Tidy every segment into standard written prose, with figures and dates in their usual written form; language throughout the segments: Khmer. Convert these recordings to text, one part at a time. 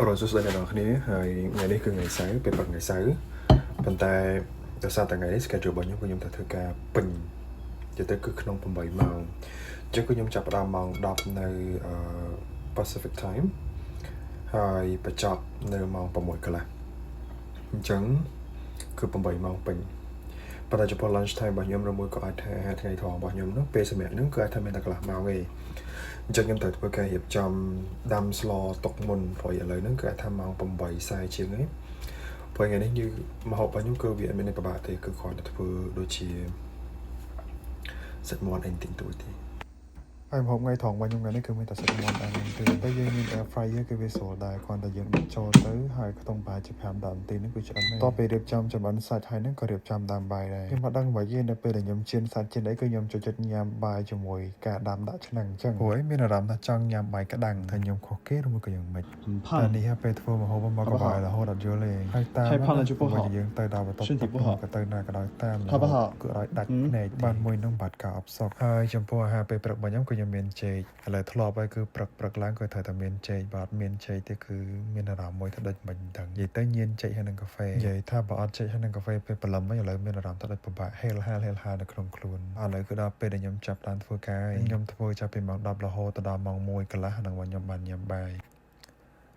អរសួស្តីអ្នកនរគ្នាហើយថ្ងៃនេះគឺថ្ងៃសៅរ៍ពេលព្រឹកថ្ងៃសៅរ៍ប៉ុន្តែដោយសារតែថ្ងៃនេះ schedule របស់ខ្ញុំគឺខ្ញុំត្រូវធ្វើការពេញនិយាយទៅគឺក្នុង8ម៉ោងអញ្ចឹងគឺខ្ញុំចាប់ផ្ដើមម៉ោង10នៅPacific Time ហើយបញ្ចប់នៅម៉ោង6កន្លះអញ្ចឹងគឺ8ម៉ោងពេញប៉ុន្តែចំពោះ lunch time របស់ខ្ញុំឬមួយក៏អាចថាថ្ងៃត្រង់របស់ខ្ញុំនោះពេលសម្រាប់ហ្នឹងគឺអាចថាមានតែកន្លះម៉ោងទេអញ្ចឹងខ្ញុំត្រូវធ្វើការរៀបចំដាំស្លទុកមុនព្រោះឥឡូវហ្នឹងគឺអាចថាម៉ោង8:40ជាងហើយព្រោះថ្ងៃនេះយើងម្ហូបរបស់ខ្ញុំគឺវាអត់មានអីពិបាកទេគឺគ្រាន់តែធ្វើដូចជាសាច់មាន់អីបន្តិចបន្តួចទេហើយម្ហូបថ្ងៃត្រង់របស់ខ្ញុំថ្ងៃនេះគឺមានតែសាច់មាន់អាហ្នឹងទេតែយើងមាន air fryer គឺវាស្រួលដែរគ្រាន់តែយើងដាក់ចូលទៅហើយក្នុងប្រហែលជា5 10នាទីហ្នឹងគឺឆ្អិនហើយតទៅពេលរៀបចំចម្អិនសាច់ហើយហ្នឹងក៏រៀបចំដាំបាយដែរខ្ញុំអត់ដឹងបើយើងនៅពេលដែលខ្ញុំចៀនសាច់ចៀនអីគឺខ្ញុំចូលចិត្តញ៉ាំបាយជាមួយការដាំដាក់ឆ្នាំងអញ្ចឹងព្រោះឯងមានអារម្មណ៍ថាចង់ញ៉ាំបាយក្តាំងថាខ្ញុំខុសគេឬមួយក៏យ៉ាងម៉េច 很胖 តែនេះពេលធ្វើម្ហូបមកក៏បាយរហូតអត់យល់ទេហើយតាម 太胖了就不好 យើងទៅដល់បន្ទប់ 身体不好 ក៏ទៅណាក៏ដោយតាម 好不好 គឺឲ្យដាច់ភ្នែកបានមួយនឹងបាត់ការអផ្សុកហើយចំពោះអាហារពេលព្រឹករបស់ខ្ញុំគឺខ្ញុំមានចេកឥឡូវធ្លាប់ហើយគឺព្រឹកព្រឹកឡើងគឺត្រូវតែមានចេកបើអត់មានចេកទេគឺមានអារម្មណ៍មួយថាដូចមិនដឹងនិយាយទៅញៀនចេកហើយនឹងកាហ្វេនិយាយថាបើអត់ចេកហើយនឹងកាហ្វេពេលព្រលឹមវិញឥឡូវមានអារម្មណ៍ថាដូចពិបាកហេលហាលហេលហាលនៅក្នុងខ្លួនឥឡូវគឺដល់ពេលដែលខ្ញុំចាប់បានធ្វើការហើយខ្ញុំធ្វើចាប់ពីម៉ោង10រហូតដល់ម៉ោង1កន្លះហ្នឹងមកខ្ញុំបានញ៉ាំបាយ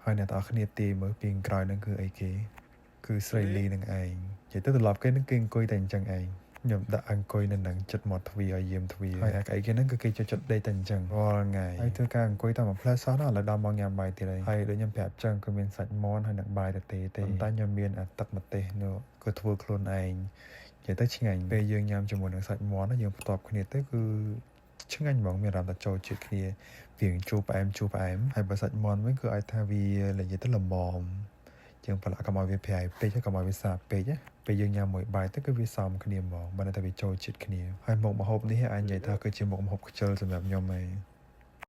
ហើយអ្នកទាំងអស់គ្នាទាយមើលពីក្រោយហ្នឹងគឺអីគេ គឺស្រីលីនឹងឯងនិយាយទៅត្រឡប់គេនឹងគេអង្គុយតែអញ្ចឹងឯងខ្ញុំដាក់អង្គុយនៅនឹងចិត្តមាត់ទ្វារឲ្យយាមទ្វារហើយអាកអីគេហ្នឹងគឺគេចូលចិត្តដេកតែអញ្ចឹងរាល់ថ្ងៃហើយធ្វើការអង្គុយតែមួយផ្លែសោះណាឥឡូវដល់មកញ៉ាំបាយទៀតហើយហើយដូចខ្ញុំប្រាប់ចឹងគឺមានសាច់មាន់ហើយនឹងបាយទៅទេទេប៉ុន្តែខ្ញុំមានអាទឹកម្ទេសនោះគឺធ្វើខ្លួនឯងនិយាយទៅឆ្ងាញ់ពេលយើងញ៉ាំជាមួយនឹងសាច់មាន់ណាយើងផ្ទាប់គ្នាទៅគឺឆ្ងាញ់ហ្មងមានអារម្មណ៍ថាចូលជាតិគ្នាវាជូរផ្អែមជូរផ្អែមហើយបើសាច់មាន់វិញគឺអាចថាវានិយាយទៅល្មម ជាងប្រឡាក់កុំឲ្យវាប្រៃពេកហើយកុំឲ្យវាសាបពេកណាពេលយើងញ៉ាំមួយបាយទៅគឺវាសមគ្នាហ្មងបើន័យថាវាចូលជាតិគ្នាហើយមុខម្ហូបនេះអាចនិយាយថាគឺជាមុខម្ហូបខ្ជិលសម្រាប់ខ្ញុំឯង